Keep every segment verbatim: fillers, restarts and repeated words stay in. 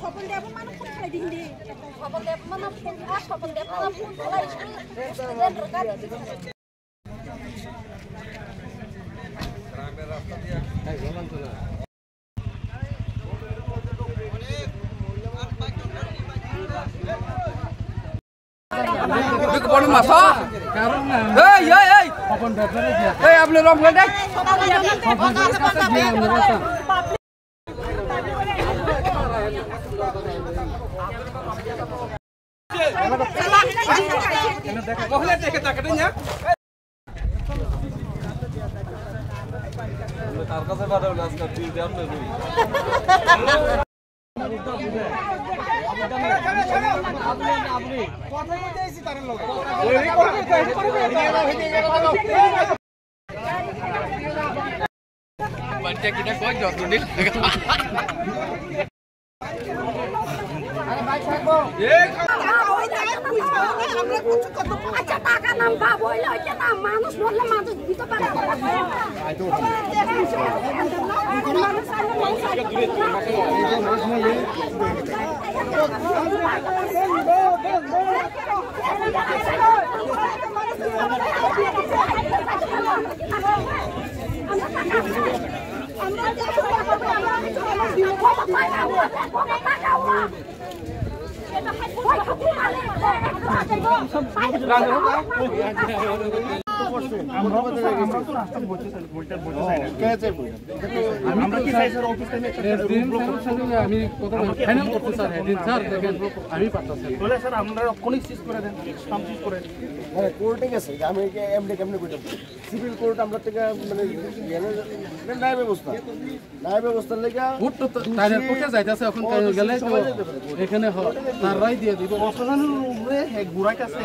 স্বপন দেব মানে ফোন খাই দিন দি। স্বপন দেব মানে ফোন, আর স্বপন দেব মানে ফোন খাই দিন। Ei, ei, ei! Ei, apni rom khe dai. আচ্ছা, টাকা নাম বাবু হইলে হইছে না, মানুষ মরলে মানুষ দিতে পারে। আমরা তো স্যার, আমরা তো রাস্তা বলতে চাই না। আমরা কি চাই স্যার, অফিস টাইমে একটা এসডিএম স্যারের সাথে আমি কথা বলি, ফাইনাল করতে স্যার, হ্যাঁ, দিন স্যার, দেখেন, আমি পারতাম স্যার। তাহলে স্যার, আমরা কোন সিজ করে দেন, থাম সিজ করে দেন। হ্যাঁ, কোর্টে গেছে, আমি এমনি কেমনি করতে পারি? সিভিল কোর্ট আমরা থেকে মানে ইয়ে না, এটা ন্যায় ব্যবস্থা। ন্যায় ব্যবস্থার লেগে কোর্ট তো দোষী তাদের কোর্টে যাইতেছে, এখন ও, দোষী গেলে তো সবাই যেতে পারে। এখানে হয়, তার রায় দিয়ে দিব। প্রশাসনের উপরে হে গুড়াই কাছে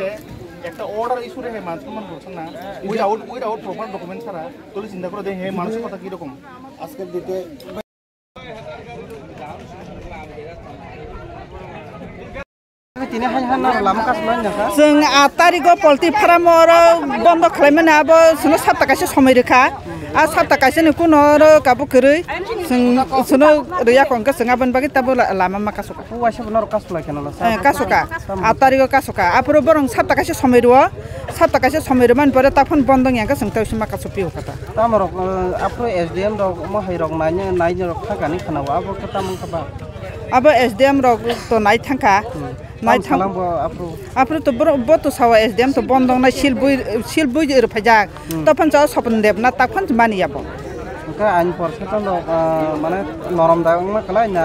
একটা অর্ডার ইস্যু রে হে মান সম্মান করছেন না। উইদাউট, উইদাউট প্রপার ডকুমেন্ট ছাড়া তাহলে চিন্তা করে দেখে মানসিকতা কিরকম? আজকের দিতে Tini hai hana lama kasmai nangkha. Chwng aat tarikgo poultry farm oro bondo khlaimani abo chwngno sapta kaisa somoi rwkha. A sapta kaisani kuno oro kabo kwrwi chwng, chwngno rwya kho hwnkhe chwng aboni bagwi tabo la-, lama ma kasoka. O waisa bo norok kasu lai kheno la. Eh, kasoka. Tamo. Aat tarikgo kasoka. Aphuru borong sapta kaisa somoi rwo. Sapta kaisa somoi rwmani pore taphon bondo wngya hwnkhe chwng tei ma kasupio kha ta. Tamo rok, eh, aphuru S D M rok, omo hai rok naini, naini rok thangkani khana o. Abo khe tamo wngkha ba? Abo S D M rok to nai thangkha. Hmm. Nai thang- salam bo aphuru. Aphuru to boro, bo to sawa S D M to bondong nai sil bui, sil bui rw phaijak. Hmm. Tophon cha Sopon Deb na taphon mani yabo. Hwnkhe ain por khe to no, ah, mane norom da wngma kwlai na?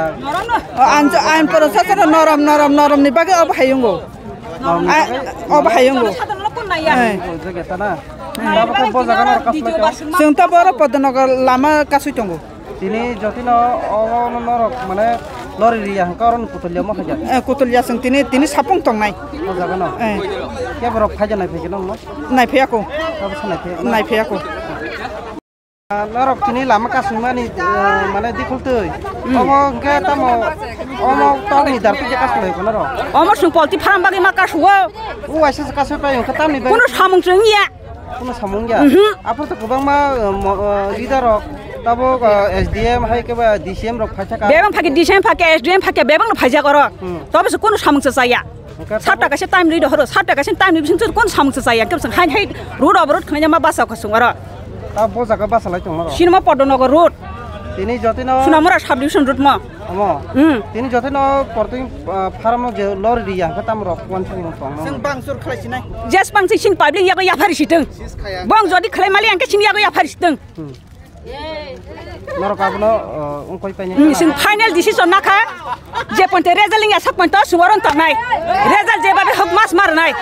O, ain, ain por sa sa norom, norom, norom ni bagwi obo hai wngo. Norom ni bagwi? Obo hai wngo. Eh. O jaga ta na? Hmm. Tabo khe bo jaga no kasu lai. Chwng to boro Podnogo lama kasui tongo. Tini jotino obo norok mane lori riya hwnkhe oro kutulya mo haja. Eh, kutulya chwng tini, tini sapung tongnai. O jaga no? Eh. Kebo rok phaija nai phaikhe nongno? Nai phaiya ko. Abo se nai phaiya na? Nai phaiya ko. Ah, norok tini lama kasumani, eh, mane dikhol twi. Hmm. Omo hwnkhe tamo, omo tokni dar twi je kasulai ko norok? Omo chwng poultry farm bagwi ma kasuo. O waisa se kasui pai hwnkhe tamni bagwi? Kuno samung chwng ya. Kuno samung ya? Mhm. Aphuru to kwbangma, eh, mo-, eh, leader rok, tabuk, eh, S D M hai khe ba D C M rok phaisa ka. Bebang phakhe D C M phakhe, S D M phakhe, bebang no phaijak oro. Hmm. Tobo se kuno samung se chaya. Hwnkhe sat taka se time rwi dohoro, sat taka se time rwi bising kuno samung se chaya. Khe bising hai hai road oborot khwlai ma basa khosung oro. Ta bo jaga basa lai tong oro. Sinima Podnogo road. Tini jotino. Sunamura subdivision road mo. Omo. Hmm. Tini jotino porting, ah, farm no je lori riya hwnkhe tam rok wansuk no tong no. Chwng bang sur khlai sinai. Jes bang si sin public yago yaphari sitwng. Bong jodi khlai mali angke sin yago yaphari sitwng. Hmm. Norok abono, ah, wngkoi paini. Hmm, chwng final decision nakha. Je ponte result ya sak ponte sumoron tongnai. Result je babe hok mas marnai.